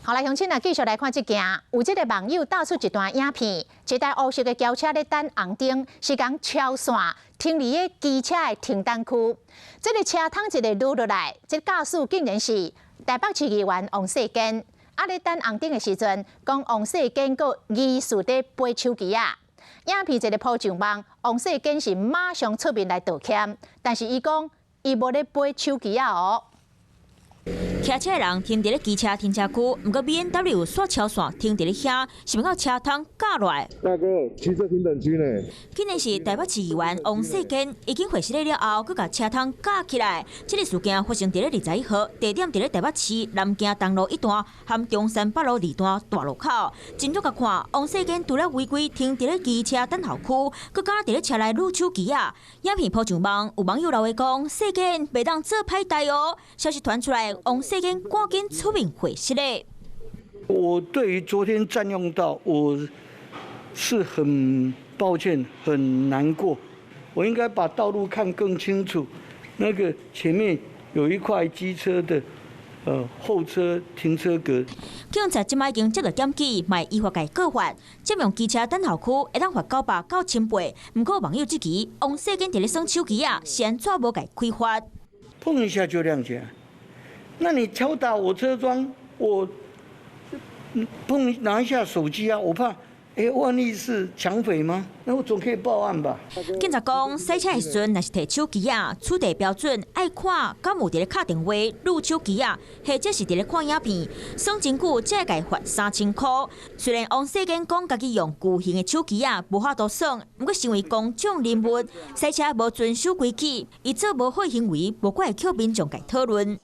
好來，鄉親啊，繼續來看這件，有這個網友貼出一段影片，一台烏色的轎車咧等紅燈，是共超線停佇个機車的停等區，這个車窗一个擼落來，這駕駛竟然是台北市議員王世堅。啊，咧等紅燈的時陣，講王世堅閣疑似佇揹手機仔。影片一个鋪上網，王世堅是馬上出面來道歉，但是伊講伊無咧揹手機仔哦。騎車的人停佇咧機車停車區，毋過 BMW 煞超線停佇咧遐，想欲共車窗軋落來。大哥，機車停等區呢？竟然是台北市議員王世堅，已經回實了後，閣共車窗軋起來。這个事件發生佇咧21號，地點佇咧台北市南京東路一段和中山北路二段大路口。斟酌共看，王世堅除了違規停佇咧機車等候區，閣敢佇咧車內擼手機仔。影片鋪上網，有網友留言講：世堅袂當做歹代哦。消息傳出來，王世堅趕緊出面回釋咧。我對於昨天佔用到，我是很抱歉、很難過。我應該把道路看更清楚。那個前面有一塊機車的，後車停車格。警察這擺已經接到檢舉，嘛會依法共告發。佔用機車等候區會當罰900到1800。毋過網友質疑，王世堅佇咧耍手機仔，是按怎無共開罰？碰一下就亮起來。那你敲打我車窗，我碰拿一下手機啊，我怕，欸，萬一是搶匪嗎？那我總可以報案吧？警察講，駛車的時陣若是提手機仔，取締標準愛看敢有佇咧敲電話、擼手機仔，或者是佇咧看影片，耍真久才會共罰3000箍。雖然王世堅講家己用舊型的手機仔無法度耍，毋過身為公眾人物，駛車無遵守規矩，伊做無好行為，無怪會予民眾共討論。